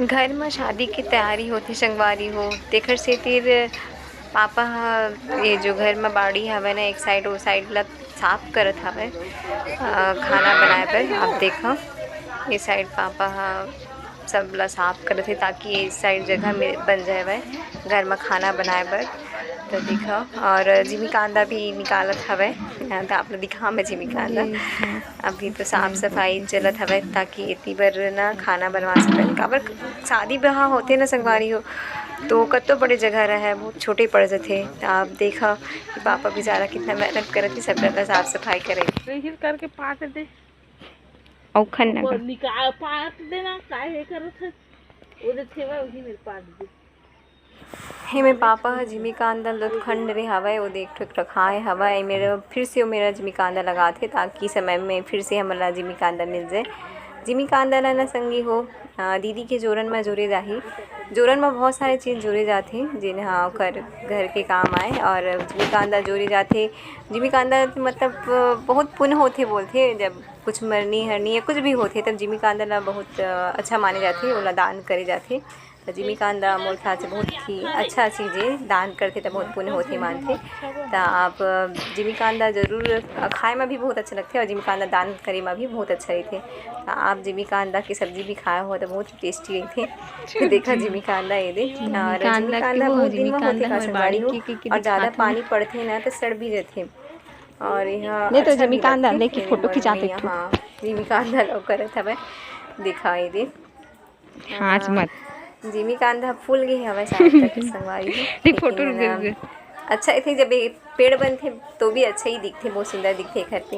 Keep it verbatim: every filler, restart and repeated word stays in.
घर म शादी के तैयारी होथे संगवारी हो, तेखर सेतिर पापा ह ये जो घर म बाड़ी हवय ना, एक साइड, वो साइड ला साफ करत हवय, अ, खाना बनाए बर। आप देखव, ये साइड पापा ह सब ला साफ करत हे, ताकि ये साइड जगह में बन जाए बर घर म खाना बनाए बर। तो देखव, और जिमी कांदा भी निकालत हवय, अ, तो आप ला दिखा मैं जिमी कांदा। अभी तो साफ सफाई चलत हवय, ताकि एती बर ना खाना बनवा सकन। काबर शादी ब्याह होथे ना संगवारी हो, तो कत्तो बड़े जगह रहय, बहुत छोटे पड़ जथे। त आप देखा कि पापा बेचारा कितना मेहनत करत हे, सब जगह साफ सफाई करे। तो इसी करके पाट दे। अउ खन्ना का। निकाल, पाट देना, काहे करत है? वो जो थेवा, वही मेरे पाट दे। हे में पापा ह जिमी कांदा ल खंड रे हवय, वो देख ठक रखाए हवय। ए मेरा फिर से वो मेरा जिमी कांदा लगात हे, ताकि समय में फिर से हमन ला जिमी कांदा मिल जाए। जिमी कांदा ला ना संगी हो, अ, दीदी के जोरन म जोरे जाही। जोरन म बहुत सारे चीज जोरे जाथे, जेन ह ओकर घर के काम आए। और जिमी कांदा जोरे जाथे, जिमी कांदा मतलब बहुत पुण्य होथे बोलथे, जब कुछ मरनी हरनी या कुछ भी होथे, तब जिमी कांदा ला बहुत, अ, अच्छा माने जाथे, ओला दान करे जाथे। त जिमी कांदा मोर ख्याल से बहुत ही अच्छा चीज हे, दान करथे त बहुत पुण्य होथे मानथे। त आप, अ, जिमी कांदा जरूर, अ, खाए म भी बहुत अच्छा लगथे और जिमी कांदा दान करे म भी बहुत अच्छा रहिथे। त आप जिमी कांदा के सब्जी भी खाए हो त बहुत ही टेस्टी रहिथे। देखा जिमी कांदा ये दे, और जिमी कांदा बहुत दिन म होथे का संगवारी हो, और ज्यादा पानी पड़थे ना त सड़ भी जथे। और यह नहीं तो अच्छा जिमी कांदा लेके फोटो खिंचा दे। हाँ, जिमी कांदा लो करत हवय, दिखाई दे। हाँच मत। जिमी कांदा फूल गे हवय शायद तक संगवारी हो। नहीं, फोटो लेकिन, रुक, रुक, अम, रुक। अच्छा, इथे जब ये पेड़ बनथे तो भी अच्छा ही दिखथे, बहुत सुंदर दिखथे घर पे।